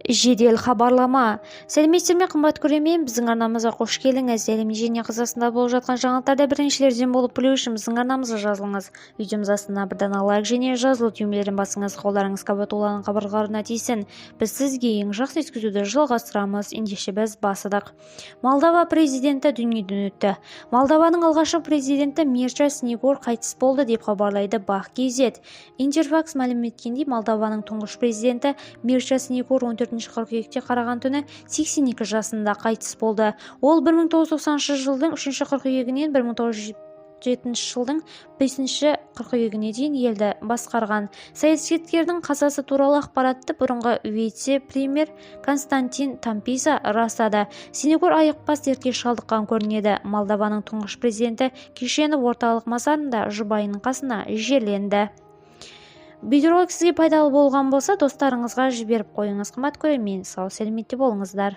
Жедел хабарлама. Сәлеметсіздер ме, қымбат көрермен! Біздің арнамызға қош келдіңіз! Әлемде және Қазақстанда болып жатқан жаңалықтарды біріншілерден болып білу үшін біздің арнамызға жазылыңыз. Видеомыз астына бір дана лайк және жазылу түймелерін басыңыз. Қолдарыңыз Қабатулланың қабырғаларына тисін. Біз сізге ең жақсы жеткізуді жалғастырамыз. Ендеше, біз бастадық. Молдова президенті дүниеден өтті. Молдованың алғашқы президенті Мирча Снегур қайтыс болды, деп хабарлайды Бақ kz. Интерфакс мәлім еткендей, Молдованың тұңғыш президенті Мирча Снегур 14 қыркүйекте қараған түні 82 жасында қайтыс болды. Ол 1990 жылдың 3 қыркүйегінен 1997 жылдың 5 қыркүйегіне дейін елді басқарған. Саясаткердің қазасы туралы ақпаратты бұрынғы вице-премьер Константин Тампиза растады. Снегур айықпас дертке шалдыққан көрінеді. Молдованың тұңғыш президенті Кишинев орталық мазарында жұбайының қасына жерленді. Видеоролик сізге пайдалы болған болса, достарыңызға жіберіп қойыңыз. Қымбат көрермен, сау сәлеметте болыңыздар!